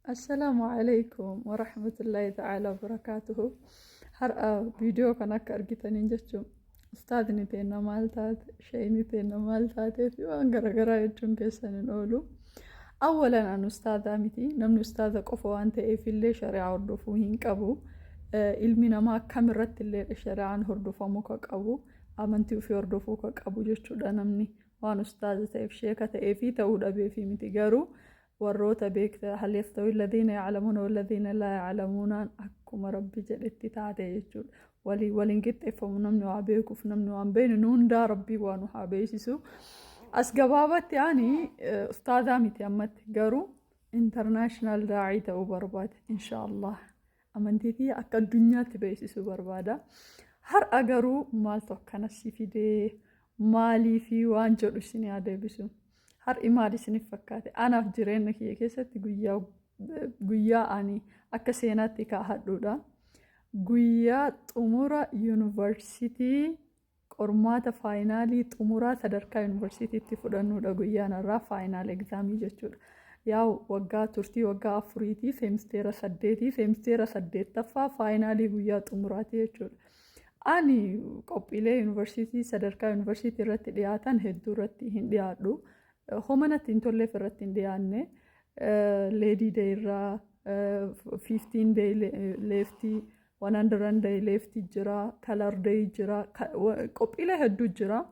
Assalaamu alaikum warahmatullaahi ta'aalaa wabarakaatuhu. Har'a viidiyoo kan akka argitaniin jechuun ustaadni teenna maal taate, sheeyni teenna maal taatee fi waan garaagaraa jechuun keessan hin oolu. Awwalan an ustaadaa miti, namni ustaaza qofa waan ta'eef illee shari'aa hordofuu hin qabu. Ilmi namaa akkamirratti illee shari'aan hordofamuu ka qabu, amantii ofii hordofuu ka qabu jechuudha. Namni waan ustaaza ta'eef, sheeka ta'ee fi ta'uu dhabeefi miti, garuu warroota beekta hal yastawi alladhiina ya'lamuuna walladhiina laa ya'lamuunaan akkuma Rabbi jedhetti taate jechuudha. Walii waliin qixxeeffamu namni waa beekuuf namni waan beekne nu hundaa Rabbii waa nu haa beeksisu. As gabaabatti ani ustaazaa miti ammatti, garuu international daa'ii ta'uu barbaada inshaallah. Amantii kiyya akka addunyaatti beeksisuu barbaada. Har'a garuu maaltu akkana si fidee, maalii fi waan jedhu isin haa deebisu. Har'i maal isiniif fakkaate? Anaaf jireenya kiyya keessatti guyyaa guyyaa ani akka seenaatti kaahadhuudha. Guyyaa xumura yuunivarsiitii, qormaata faayinaalii xumuraa sadarkaa yuunivarsiitiitti fudhannuudha guyyaan har'aa, final examii jechuudha. Yaa'u waggaa turtii waggaa 4tii, seemisteera 8, seemisteera 8ffaa faayinaalii guyyaa xumuraati jechuudha. Ani qophiilee yuunivarsiitii sadarkaa yuunivarsiitii irratti dhiyaatan hedduu irratti hin dhiyaadhu. Homa natti hin tolleef irratti hin dhiyaanne. Lady day irraa, 15 day leftii, 100 day leftii jira, color day jira, qophiilee hedduu jira.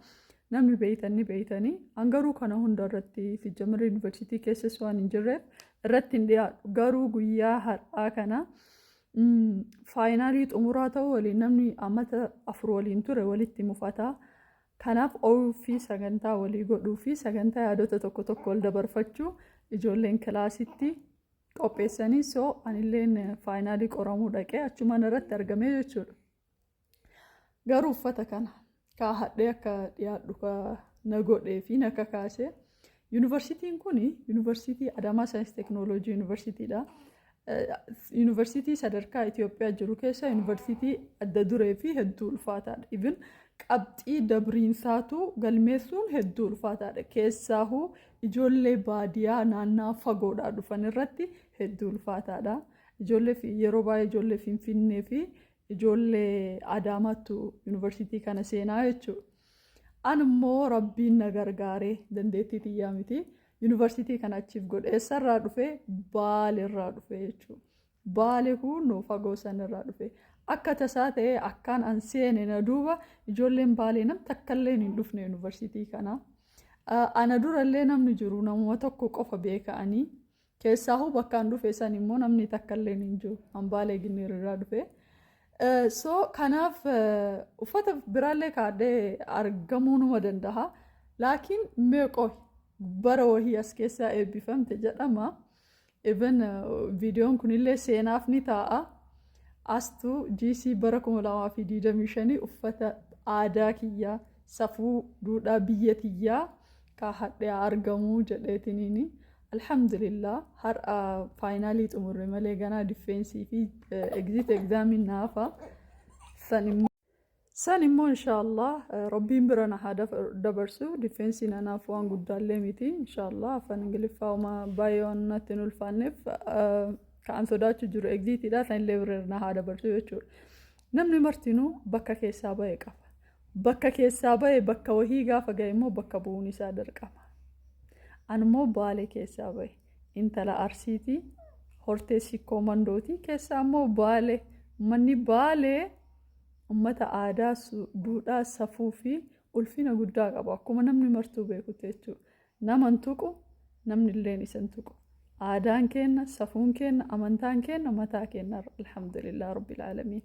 Namni beeytan ni beeytanii. An garuu kana hunda irratti sijjamara yuunivarsiitii keessas waan hin jirreef irratti hin dhiyaadhu. Garuu guyyaa har'aa kana faayinaalii xumuraa ta'uu waliin namni amata 4 waliin ture walitti mufata. Kanaaf ofii sagantaa walii godhuu fi sagantaa yaadota tokko tokko wal dabarfachuu ijoolleen kilaasitti qopheessanii, so anilleen faayinaalii qoramuu dhaqee achumaan irratti argamee jechuudha. Garuu uffata kana kaahadhee akka dhiyaadhu na godhee fi na kakaase. Yuunivarsiitiin kun Yuunivarsiitii Adaamaa Saayinsii Teekinooloojii Yuunivarsiitiidha. Yuunivarsiitii sadarkaa Itoophiyaa jiru keessa yuunivarsiitii adda duree fi hedduu ulfaataadha. Even qabxii dabriinsaatu galmeessuun hedduu ulfaataadha. Keessaahuu ijoollee baadiyaa naannaa fagoodhaa dhufan irratti hedduu ulfaataadha. Ijoollee yeroo baay'ee ijoollee Finfinnee fi ijoollee Adaamaattu yuunivarsiitii kana seenaa jechuudha. An immoo Rabbiin na gargaaree, dandeettii xiyyaa miti. Yuunivarsiitii kana achiif godhe. Eessarraa dhufe? Baaleerraa dhufe jechuudha. Baale kun fagoo sanarraa dhufe. Akka tasaa ta'ee akkaan an seene na duuba ijoolleen Baalee nam takkallee hin dhufne yuunivarsiitii kana. Ana durallee namni jiru namuma tokko qofa beeka'anii. Keessaahuu bakkaan dhufe san immoo namni takkallee hin jiru. An Baalee Ginniirraa dhufe. So kanaaf uffata biraallee kaadhee argamuu numa danda'a. Laakiin meeqoo bara wahii as keessaa eebbifamte jedhama. Even viidiyoon kunillee seenaaf ni taa'a. Astuu GC bara 2025 uffata aadaa kiyyaa, safuu duudhaa biyya tiyyaa kaahadhee argamuu jedheetiniini. Alhamdulillah, har'a faayinaalii xumurre malee ganaa defensii fi exit examiin naafa. San immoo inshaallah Rabbiin bira na haa dabarsu. Defensiin anaaf waan guddaallee miti inshaallah. Afaan Ingiliffaa uma baay'ee waan natti hin ulfaanneef, kan sodaachuu jiru exitiidha, sanillee bira na haa dabarsu jechuudha. Namni martinuu bakka keessaa bahe qaba. Bakka keessaa bahe, bakka wahii gaafa gahe immoo bakka bu'uun isaa dirqama. An immoo Baalee keessaa bahe. Intala Arsiitii, hortee Sikkoo Mandootii, keessaa immoo Baalee. Uummanni Baalee uummata aadaa, duudhaa, safuu fi ulfina guddaa qabu. Akkuma namni martuu beekutti jechuudha. Nama hin tuqu, namni illeen isa hin tuqu. Aadaan keenna, safuun keenna, amantaan keenna mataa keenyarra. Alhamdulillah rabbil aalamiin.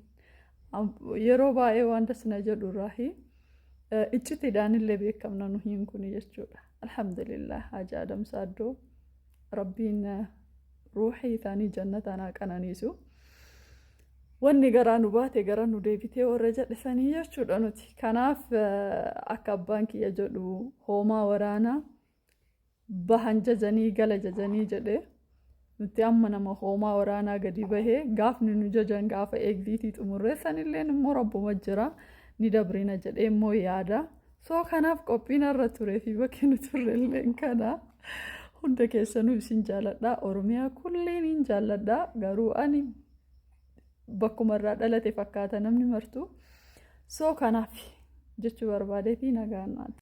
Yeroo baay'ee waan dasna jedhu irraahi iccitiidhaan illee beekamna nuhiin kuni jechuudha. Alhamdulillah, Haji Adam Saaddoo Rabbiin ruuxii isaanii jannataan haa qananiisu. Wanni garaa nu baate gara nu deebitee warra jedhe sanii jechuudha nuti. Kanaaf akka abbaan kiyya jedhu, hoomaa waraanaa bahan jajanii gala jajanii jedhe. Nuti amma nama hoomaa waraanaa gadi bahee gaafni nu jajan gaafa eegdiitii xumurree, sanilleen immoo Rabbuma jira, ni dabrina jedhee immoo yaada. So kanaaf qophiin irra turee fi bakki nu turre illeen kana. Hunda keessanuu isin jaaladha. Oromiyaa kulliin hin jaalladha. Garuu ani bakkuma irraa dhalate fakkaata namni martuu. So kanaaf jechuu barbaadeeti, nagaan naati.